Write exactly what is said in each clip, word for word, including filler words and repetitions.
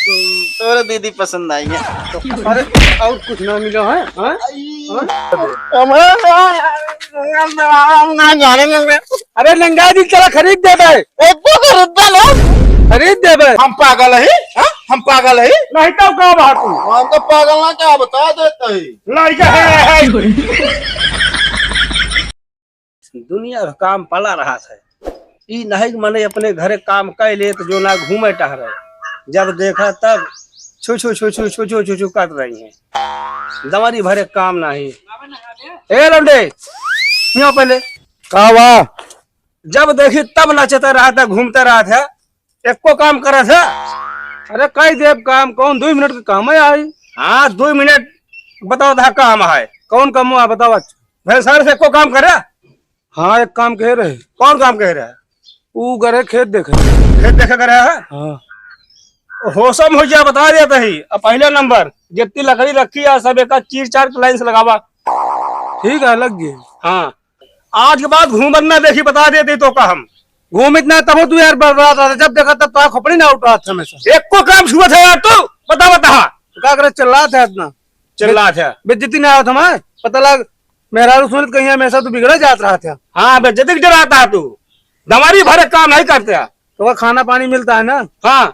तोरे दीदी पसंद आई है। अरे, और कुछ ना मिलो है, हाँ? हाँ? हमारे ना, ना जाने में। अरे लंगा दी, चला खरीद देबे। एको खरीद दे ना। खरीद देबे। हम पागल है, हाँ? हम पागल है। नहीं तो का बात है? हम तो पागल ना, क्या बता देते हैं। लड़का है, है। दुनिया का काम पड़ा रहत है। ई नहीं कि मने अपने घरे काम कइ ले तो जो ना घूमे टहरे। जब देखा तब छु छु छु छु छु छु छु छु कर रही हैं। दवारी भरे काम नहीं। ए लौंडे, यहाँ पहले। का बा? जब देखी तब नाचते रहत है, घूमते रहत है। एको काम करत है? अरे कई देब काम, कौन दुइ मिनट के काम है आई? हाँ, दुइ मिनट बतावत है काम है। कौन काम है बतावा? भैंसार से एको काम करे? हाँ, एक काम कह रहे। कौन काम कह रहे? ऊ गरे खेत देखे। खेत देखे करे है? हाँ। होशम हो जा, बता देते ही। अब पहले नंबर, जितनी लकड़ी रखी है सब एक चीर चार के लाइन से लगावा। ठीक है, लग गए। हाँ। आज के बाद घूमत ना देखी, बता देते तो का हम। घूमित ना तब तू यार बर्बाद रहता, जब देखा तब तो खोपड़ी ना उठात हमेशा। एको काम छुअत है यार तू, बता बता। तो का करे, चिल्लात है इतना। चिल्लात है। बेइज्जती ना आवत हमारे, पता लग मेहरारू सुनित कहीं हमेशा तू बिगड़े जात रहत है। हाँ, बेइज्जती के डराता है तू। दवारी भरे काम नहीं करते है। तो वह खाना पानी मिलता है ना? हाँ।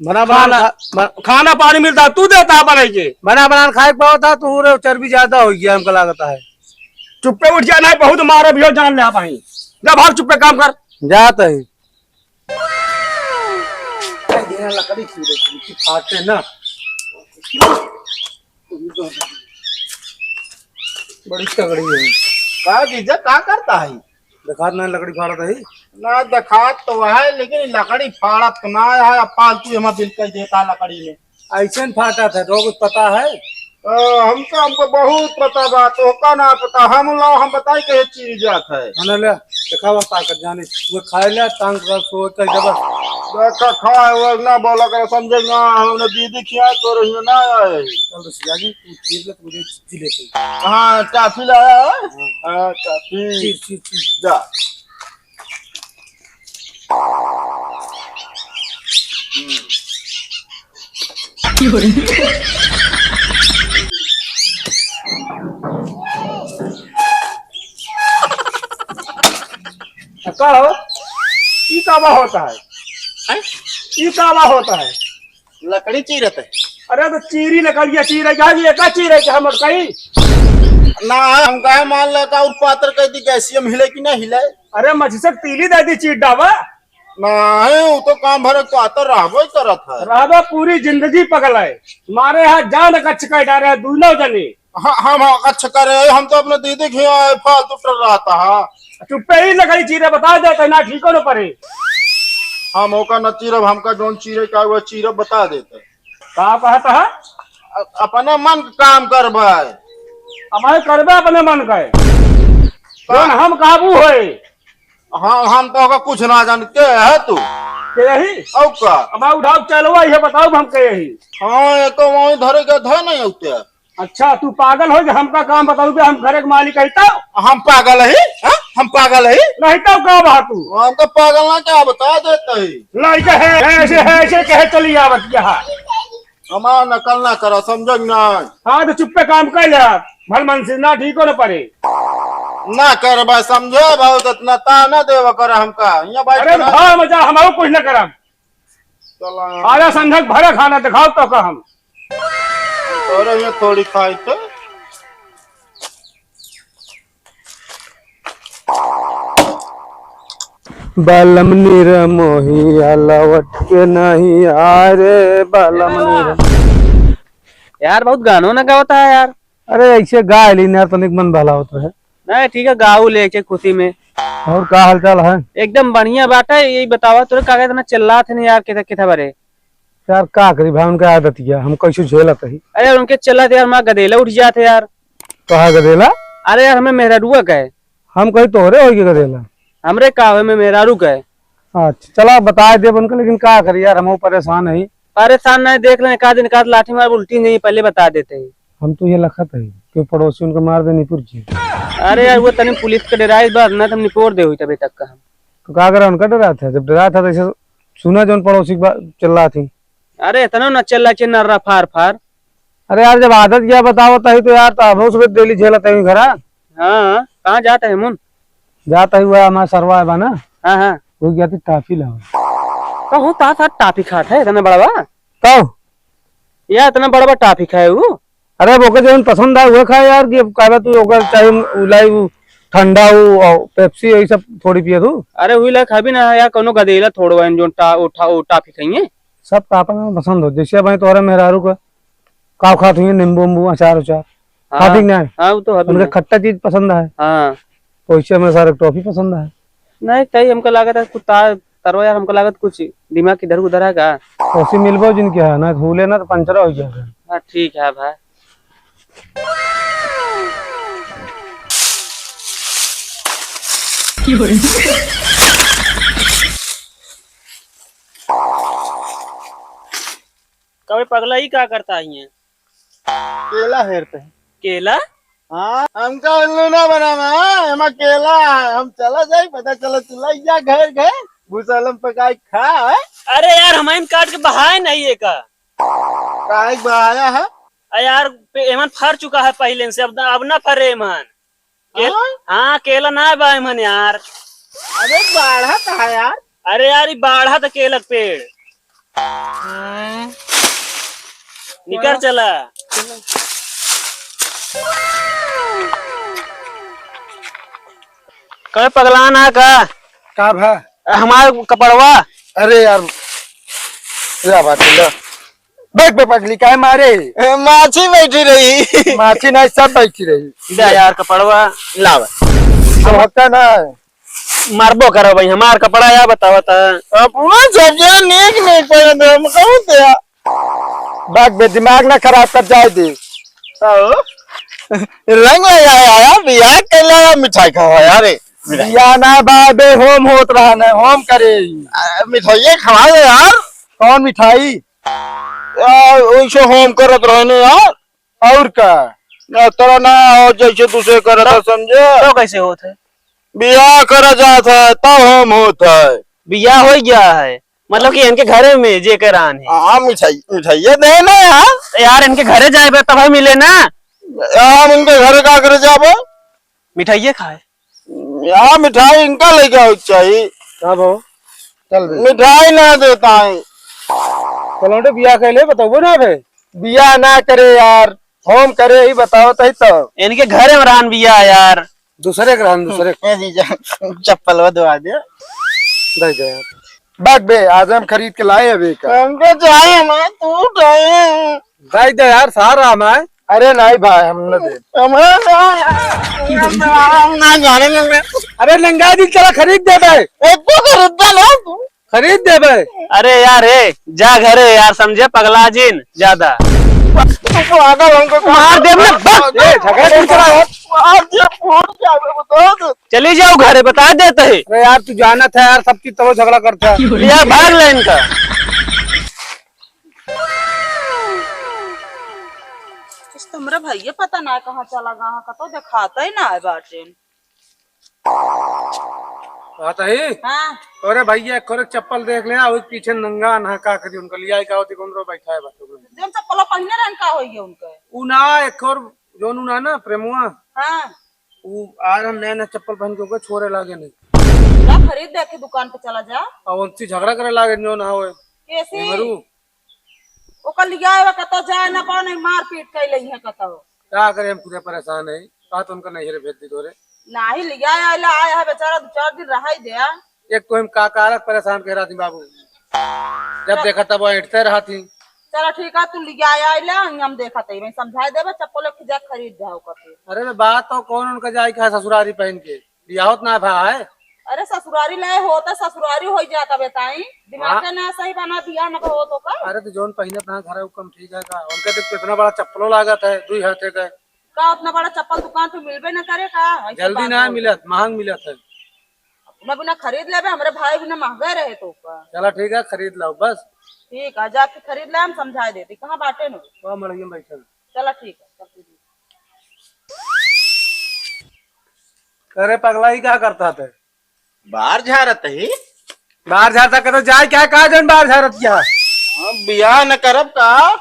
बना बना खाना, खा-, बन- खाना पानी मिलता है, तू देता है बनाई के। बना बना खाए के पावत है, तू रे चर्बी ज्यादा हो गया हमको लगता है। चुप्पे उठ जा, नहीं बहुत मारे भी हो, जान ले आप भाई। जा भाग, चुप्पे काम कर। जात है। लकड़ी की रे, की फाटे ना। बड़ी तगड़ी है। का जीजा, का करता है? देखात ना लकड़ी फाड़त है? ना, देखात तो है, लेकिन लकड़ी फाड़त तो ना है। अब फालतू हमार दिल कर देता लकड़ी में। ऐसे न फाटा था, तो कुछ पता है? अ, हमका, हमको बहुत पता बा, तोहका ना पता। हम लाओ, हम बताई कहे चीरी जात है। हाँ, ले, दिखावा ताकत जाने। वो खाए ले, टांग का सो कर जबर। देखा, खाए वो ना बोला कर, समझे ना, हमने दीदी खिया तो रही ना आए। चल, तो सियाजी, तू चीर ले, तू मुझे चिट्ठी लेके। हाँ, काफी लाया है? हाँ। हाँ, काफी। चीर, चीर, चीर। जा। का हो? ई का बा होता है? हैं? ई का बा होता है? लकड़ी चीरत है। अरे तो चीरी लकड़िया चीरे, क्या जी, एका चीरे के हम कहीं? ना, हम काहे मान लेता और पातर कह दी, गैसियम हिले कि ना हिले? अरे मझसक तीली दे दी चीर डावा। नहीं, वो तो काम भरे पातर रहबो ही करत है। रहबो पूरी जिंदगी पगल है। मारे हाथ जान कच्छ कर डारे हैं दोनों जने। हाँ, हम हाँ, अच्छा करे, हम तो अपने दीदी के यहाँ फालतू टर्रात है। चुप्पे ही लकड़ी चीरे बता देते ना, ठीक हो न परे। हम ओका न चीरब, हमका जौन चीरे का वो चीरब बता देते। का कहत है? अ-, अपने मन के काम करबे। हमारे करबे अपने मन के। का? जौन हम काबू होए। हाँ, हम तो ओका कुछ ना जान। के है तू? के यही? औ का? अब उठाओ, चलो, ये बताओ, हम के यही? हाँ, ये तो वहीं धरे के धरे नहीं होते। अच्छा, तू पागल हो कि हमका काम बताऊ कि हम घरे के मालिक है तो? हम पागल है? हाँ? हम पागल है? नहीं तो का बात तू? हम तो पागल ना, क्या बता देते हैं। लड़का है, ऐसे है, ऐसे कहे चली आवत यहाँ। हमार नकल ना करा, समझो ना। हाँ, तो चुप्पे काम कर ले, भल मन से ना ठीक हो न परे। ना करबा, समझो, बहुत इतना ताना देवा कर हमका। यहाँ बैठ अरे के ना भाई, मजा हम कुछ ना करब। चला। आजा संझक भरे खाना दिखाओ तो का हम। अरे ये थोड़ी खाई तो। बलम निरमोही लवट के नहीं आए रे, बलम निरमोही। यार, बहुत गानो ना गावता है यार। अरे, ऐसे गा ली ना, तनिक मन बहलावत रहे। नहीं, ठीक है, गाऊ ले के खुशी में। और का हालचाल है? एकदम बढ़िया बात है। यही बतावा, तोरे काका इतना चिल्लात है नहीं यार, किथे, किथे बरे? यार, का करी भाई, उनका आदत है, हम कैसे झेलत ही। अरे, उनके चिल्लात यार, माँ गदेला उठ जात है यार। कहा गदेला? अरे यार, हमें मेहरारुआ का है। हम कही तोहरे होई के गदेला। हमरे का होए, में मेहरारू का है। अच्छा, चला बता देब उनका, लेकिन का करी यार, हम परेशान है। परेशान नहीं, देख लें, एक आध दिन, एक आध लाठी मार उल्टी नहीं, पहले बता देते हैं। हम तो ये लखत है कि पड़ोसी उनका मार दे निपुर जी। अरे यार, वो तनी पुलिस के डराइल बा, ना तो हम निपोर दे हुई तबे तक का हम। तो का करे, उनका डरा था, जब डरा था तो ऐसे सुना जौन पड़ोसी के बा-, चिल्ला थी। अरे, इतना न चल रहा, नर्रा फार फार। अरे यार, जब आदत गया बतावत ही तो यार, तो अब उस डेली झेलत ही घरा। हाँ, कहाँ जात है मुन? जात ही हुआ हमारा सरवा है बा ना। हाँ, हाँ। वो गया थी टाफी लावा। कहूँ ता था टाफी खात है इतना बड़वा? कहो। या इतना बड़वा टाफी खाए वो? अरे, अब ओके जौन पसंद आए, उहे खाए यार, कि अब कहबा तू ओकर चाहे उलाई, उ ठंडा, उ, और पेप्सी, यही सब थोड़ी पिए तू। अरे, हुई ला खाबी ना यार, कोनो गदेला थोड़वा है, जौन टा-, ओ ठा-, ओ टाफी खाइए। सब टाफा ना पसंद हो, जैसे भाई तोहरा मेहरारू का, काव खात हुई, नींबू उम्बू, अचार उचार, हाँ, खाती ना है? हाँ, वो तो हबी उनका ना। खट्टा चीज पसंद है। हाँ। वैसे हमें सारे टॉफी पसंद है। नहीं, तई हमका लागत है कुछ ता-, तरवा यार, हमका लागत कुछ दिमाग इधर उधर है का? ओसी मिलबो जिनके है ना, भूले ना तो पंचर हो जाएगा। हाँ, ठीक है भाई। कबे पगला ही का करता ही है? केला हेरते हैं। केला? हाँ, हमका उल्लू ना बनावा, हाँ, एमा केला है। हम चला जाई, पता चला चला या घर घर भूसालम पकाई खा, है? अरे यार, हमाइन काट के बहाए नहीं है का? काहे के बहाया है? अरे यार, पे-, एमन फर चुका है पहिले से, अब ना, अब ना फरे एमन। के-, हाँ? हाँ, केला ना बा एमन यार। अरे बाढ़ा तो है यार। अरे यार, ई बाढ़ा तो केला के पेड़। हाँ। निकर चला। कहे पगलान है का? का भा? हमार कपड़वा। अरे यार, या बात है, लो। बैठ बे पगली, काहे मारे? ए, माछी बैठी रही। माछी नहीं, सब बैठी रही। दे यार कपड़वा। लाव। तो हकता ना। मारबो करो भाई, हमार कपड़ा या बतावा ता। अपना झगड़ा नीक नहीं पहन दे, हम कहूँ ते यार। बात बे, दिमाग ना खराब कर जाए दे। आओ। रंग लगा यार, बियाह कर ले, मिठाई खावा यार, ए। बियाह ना बा बे, होम होत रहा ना, होम करे। आ, मिठाइये खवा दे यार। कौन मिठाई? यार, वैसे होम करत रहे ने यार। और का? ना, तोरा ना हो जैसे दूसरे करत तो, है, समझे? तो कैसे होत है? बियाह करा जात है, तब होम होत है। बियाह हो गया है, मतलब कि इनके घरे में जे करान है। हाँ, मिठाई, मिठाइये दे ना यार। तो यार, इनके घरे जाए बे, तब मिले ना। यार, हम इनके घरे का करे जाबे? मिठाइये खाए। या मिठाई इनका लेके आओ चाहिए। का भाव? चल बे। मिठाई ना देता है। चलो बेटे, बियाह कैले बताओ ना बे। बियाह ना करे यार, होम करे ही बताओ तही तो। इनके घरे में रहन बियाह यार। दूसरे के रहन, दूसरे के। ए जीजा, चप्पल वो धोआ दे। दे दे यार। बात बे, आज हम खरीद के लाए अबे का। हमको चाहिए, मैं तू चाहिए। दे दे यार, सारा हमार। अरे नहीं भाई, हम न दे। हमारा ना, हम ना जाने लेंगे। अरे लंगा दी, चला खरीद दे बे। एक तो खरीदता ना तू। खरीद दे बे। अरे यार, ए, जा घरे यार, समझे पगला जिन ज्यादा। तू पागल हमको मार दे ना, बस। ए, झगड़ा नहीं करा यार। मार दे, फूट जावे, बता दे। चली जाओ घरे, बता देते हैं। अरे यार, तू जानत है यार, सब चीज तो झगड़ा करता है। यार, भाग ले इनका। इस तो हमरे भैया पता ना कहाँ चला गया, कतो देखाता ही ना है बाटे। बात है? हाँ। अरे भैया, एक और एक चप्पल देख ले, आ, ओके पीछे नंगा नहा का करी, उनका लिया का होती, कौन रो बैठा है बात। जौन चप्पल पहिने रहन का होई है उनके? उ ना, एक और जौन उ ना, ना, प्रेमुआ। हाँ। उ आ रहा नया नया चप्पल पहन के, ओके छोरे लागे नहीं। जा खरीद दे के दुकान पे चला जा। अब उनसे झगड़ा करे लागे, जो ना होए। कैसी? मेहरू। ओकर लिया आवे कतो जाए ना पाओ, नहीं मारपीट कर लई है कतो। का करे, हम पूरे परेशान है। का तो उनका नैहरे भेज दी तोरे। नाही लिया आइला, आया है बेचारा, दो चार दिन रहाई दे। एक तो हम का कारक परेशान कह रहा थी बाबू, जब देखा तब ऐंठते रहा थी। चला ठीक है, तू लिया आइला, हम देखा तई, मैं समझाई देबे, चप्पल एक जा खरीद जाओ कते। अरे बे, बात तो कौन उनका जाए का ससुरारी पहन के, बियाह होत ना भा है। अरे ससुरारी ले होता, ससुरारी होई जाता बेताई, दिमाग हाँ। के ना सही बना, बियाह ना होत ओकर। अरे तो जौन पहिने तहाँ घर है, वो कम ठीक है का? उनका देख कितना बड़ा चप्पलो लागत है, दुई हाथे का। का उतना बड़ा चप्पल दुकान पे मिलबे ना करे का? ऐसे जल्दी बात ना हो। मिलत, महंग मिलत है। अपना बिना खरीद लेबे, हमरे भाई बिना महंगा रहे तो का। चला ठीक है, खरीद लाओ बस। ठीक है, जाके खरीद ले, हम समझा देते। कहाँ बाटे न? वहाँ मड़ई में बैठल। चला ठीक है, चल तू। अरे पगला, ई का करता थे? बाहर झारत ही। बाहर झारता कतो जाए क्या, का जन बाहर झारत क्या? हम बियाह न करब का?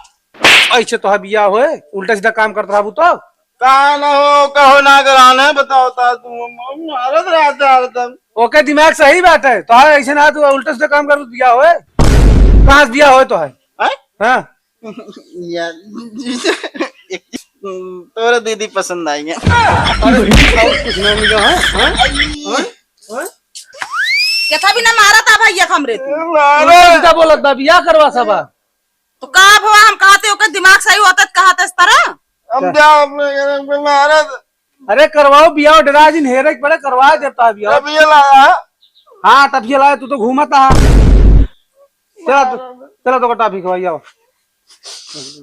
ऐसे तो है बियाह होए, उल्टा सीधा काम करत रहबू तो। का न हो, कहो ना कराने, बताओ ता तू, हम मारत रहता हरदम। ओके, दिमाग सही बात है, तो है ऐसे ना तू उल्टा सीधा काम कर, बियाह होए? कहाँ से बियाह होए तो है? हैं? हाँ। या, तोरे दीदी पसंद आई है। अरे, और कुछ ना मिलो, हाँ? हाँ? हाँ? हाँ? यथा भी ना मारा था भैया हमरे तू। मारा। उल्टा सीधा बोलत बा, बियाह करवा सबा। तो का भवा, हम कहते ओकर दिमाग सही होता तो कहते इस तरह? हम क्या? जा अपने घर में महाराज। अरे करवाओ बियाह, डरा जिन हेरे के पड़े, करवा देता है बियाह। अब ये लाया। हाँ, तब ये लाया, तू तो घूमता है। चला तो, चला तो टाफी खवाई आओ।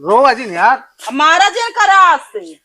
रो अजिन यार। हमारा जिन करा आज से।